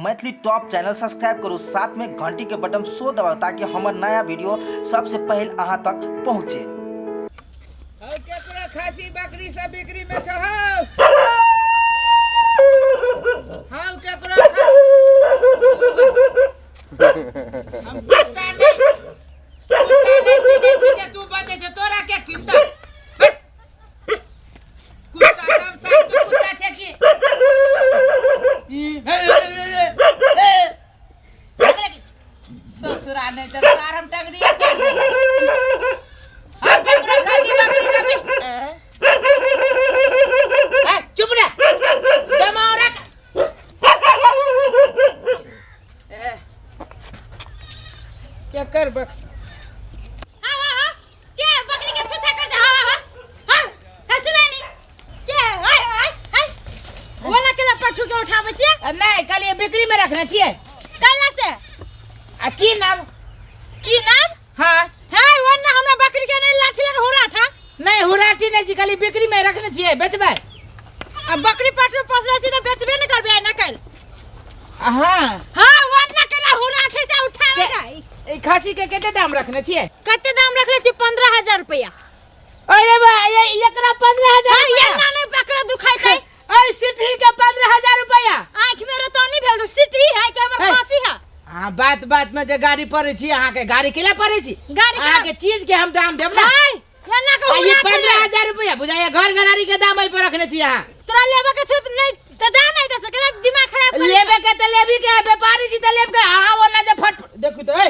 Maithili top channel subscribe करू, साथ में घंटी के बटन सो दबाउ ताकि हमर नया वीडियो सबसे पहले अहाँ तक पहुँचे। हौ केकरो खासी बकरी सब बिक्री में छौ हौ। हौ केकरो खासी हम कुत्ता नहीं किनै छी जे तू बजै छै तोरा के किनतौ। हट। कुत्ता नाम साथ तू कुत्ता छै की ससुरा नहीं तर सार हम टंगड़ी तोड़ देबै। हम केकरो खासी बकरी सब ए, चुप रह जमा रख। ए, केकर बक हाँ हाँ हाँ के बकरी के छुछा कर दे। हाँ हाँ हाँ हाँ सुनाई नहीं के हाय हाय हाय वाला के पट्टू के उठाबै छियै। नहीं कहलिए बिक्री में रखने छियै। कैला से आ की नाम की नाम? हाँ हाय ओन्ना हमरा बकरी के नहीं लाठी लगे हुराठा। नहीं हुराठी नहीं छी, खाली बिक्री में रखने छियै बेचबै। आ बकरी पट्टू पोसले छी त बेचबे न करबै ना कर। हाँ हाँ ओन्ना केला हुराठी से उठावे जाई। ई खासी के कते दाम रखने छियै? कते दाम रखले छी? 15,000 रुपया। अरे बा ये एकरा 15,000 हाँ, रुपया। ये ना नहीं बकरा दुखाई तै। ऐ सिटी के 15,000 रुपया। आँख में रतौनी भेल तो सिटी है कि हमर है। खांसी है। हाँ बात बात में जे गाड़ी पड़े छी अहाँ के गाड़ी केला पड़े छी? गाड़ी अहाँ के चीज के हम दाम देब ना। हाय, ये ना के आ ये हुना 15,000 रुपया बुझाइए घर घरारी के दाम एहि पर रखने छी अहाँ। तोरा लेबे के छौ त नहीं त जा नहीं त सकेला दिमाग खराब कर। लेबे के त लेबी के व्यापारी छी त लेब के अहाँ ओना जे फट देखू त ए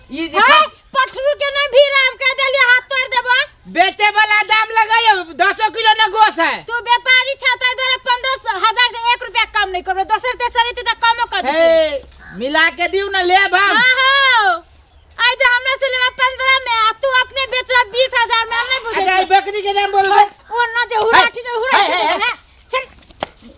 ई जे हाय, खास पठरू के नहीं भीड़ हम कह देलिए हाथ तोड़ देबो। बेचे वाला दाम लगाइयो 10 किलो न गोश है। तू व्यापारी छ त इधर 15,000 से 1 रुपया कम नहीं करबो, दोसर तेसर एते त कमो कर देबो। हे मिला के दिउ न लेब हम। हां हां आई जे हमरा से लेबा 15 में आ तू अपने बेचबा 20,000 में, हम नहीं बुझै। अच्छा ई बकरी के दाम बोलू त। ओ न जे हुराठी जे हुराठी हे, हे, हे, चल।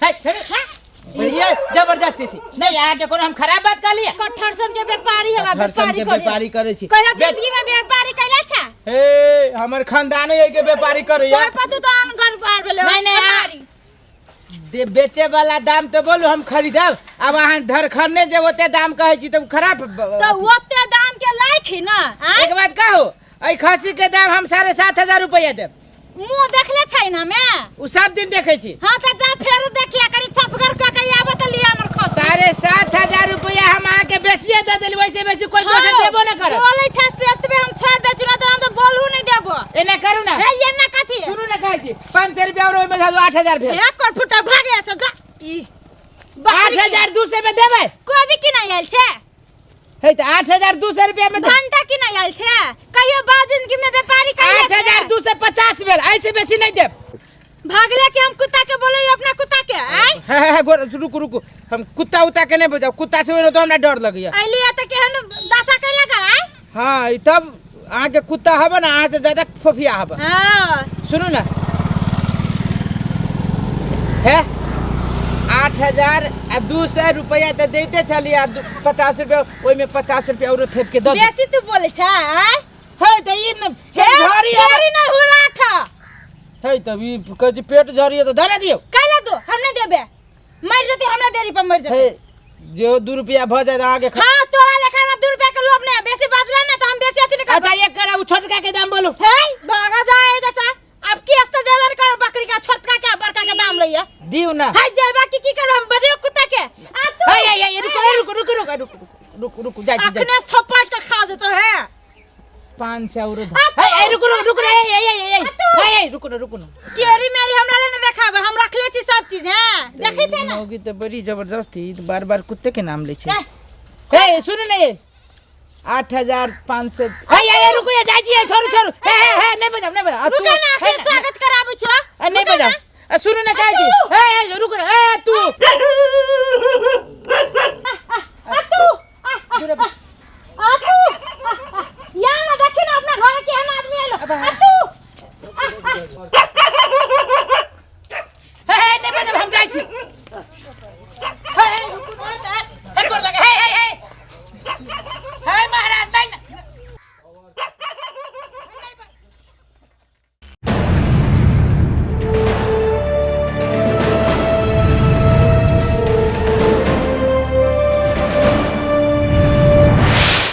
हे, चल। बढ़िया जबरदस्ती छी। नहीं अहाँ के कोनो हम खराब बात कहलिए? कठहर सन के व्यापारी हेबा, कठहर सन व्यापारी के व्यापारी करै छी। कहियो जिंदगी में व्यापारी कैला छा? हे हमर खानदान है के व्यापारी करैया। तोर पतु तो आन घर बार भेलै। नहीं, नहीं, व्यापारी। दे बेचे वाला दाम तो बोलू हम खरीदब। अब अहाँ धरखरने जे ओते दाम कहै छी तऽ खराब तो ओते दाम के लायक है ना, आँय? एक बात कहू, एहि खस्सी के दाम हम 7,500 रुपया देब। मुँह देखले छै ना मैं? उ सब दिन देखै छी। हाँ तऽ जा फेर देखिया करी सफगर क के आबो तऽ लिया हमर खस्सी। 7,500 रुपया हम अहाँ के बेचिए दे देली, वैसे बेसी कोई दोसर हाँ, देबो ना करत। बोलै छै से एतबे हम छोड़ दै छी, ना तऽ हम तऽ बोलहु नहीं देबो। एना करू ना। हे एना कथी? सुनू ना कहै छी, 500 रुपया और ओहिमे धऽ दू, 8,000 भेल। हे कर फुटा भागे से जा। ई बकरी के- 8,200 में देबै? कोबी की नहीं आयल छै? हे तऽ 8,200 रुपया में दे- भंटा की नहीं आयल छै? कहियो बाप जिंदगी में व्यापारी कहियो 8,250 भेल, ऐसे बेसी नहीं देब। भागले के हम कुत्ता के बोले अपना कुत्ता के, आय? हे, हे, हे, गोर, रुकू, रुकू, हम कुत्ता उत्ता के नहीं बजाउ, कुत्ता से तो हमरा डर लगैया। अइली त केहन दशा कैला का, आय? हाँ, ई तब अहाँ के कुत्ता हबे ना, अहाँ से ज्यादा फोफिया हबे। हाँ। सुनू ना, हे 8,200 रुपया तऽ दैते छलियै, आ 50 रुपया ओहिमे 50 रुपया औरो थेप के दऽ दू। बेसी तू बोलै छै, आय? हे तऽ ई न- हे, झड़ी हबे। झड़ी न हुराठ। हे तब ई कहै छी पेट झड़ी है तऽ धरे दियौ। कैला दू, हम नहीं देबे, मर जती हमरा देरी पर मर जती। हे जे 2 रुपया भऽ जायत अहाँके हाँ, तोरा लेखा हमरा 2 रुपया के लोभ नहीं है, बेसी बाजला ना तो हम बेसी अथी नहीं करबो। अच्छा एक करा, उ छोटका के दाम बोलू। हे भागा जाए जैसा अब की अस्ता देबर कर बकरी का छोटका के बड़का के दाम लइया। दिउ ना। हे जेबा की की करो हम बजे कुत्ता के। आ तू। हे, हे, हे, रुको, हे, रुको, रुको, रुको, रुको, रुको, रुको, जाइ छी, जाइ छी। अखने थप्पड़ के खा जेतो हे। 500 औरो आ तू। हे, हे, रुको, रुको, रुको, हे, हे, हे, हे, आ तू। हे, हे, रुको ना, रुको ना। टेरी मेरी हमरा ले नहीं देखाबे, हम रखले छी सब चीज, हैं? देखै छै ना? मौगी तऽ बड़ी जबरदस्त है, ई तऽ बार बार कुत्ते के नाम लै छै। हे। हे, सुनू ने, 8,500। हे, हे, हे, रुको, हे, जाइ छी, हे, छोड़ू, छोड़ू। हे, हे, हे, नहीं बजाउ, नहीं बजाउ। आ तू- रुको ना, हे, आखिर ना, स्वागत कराबै छौ। ए, नहीं रुको बजाउ। ना। ए, सुनू ने, कहै छी। हे, हे, रुको ना, हे, तू।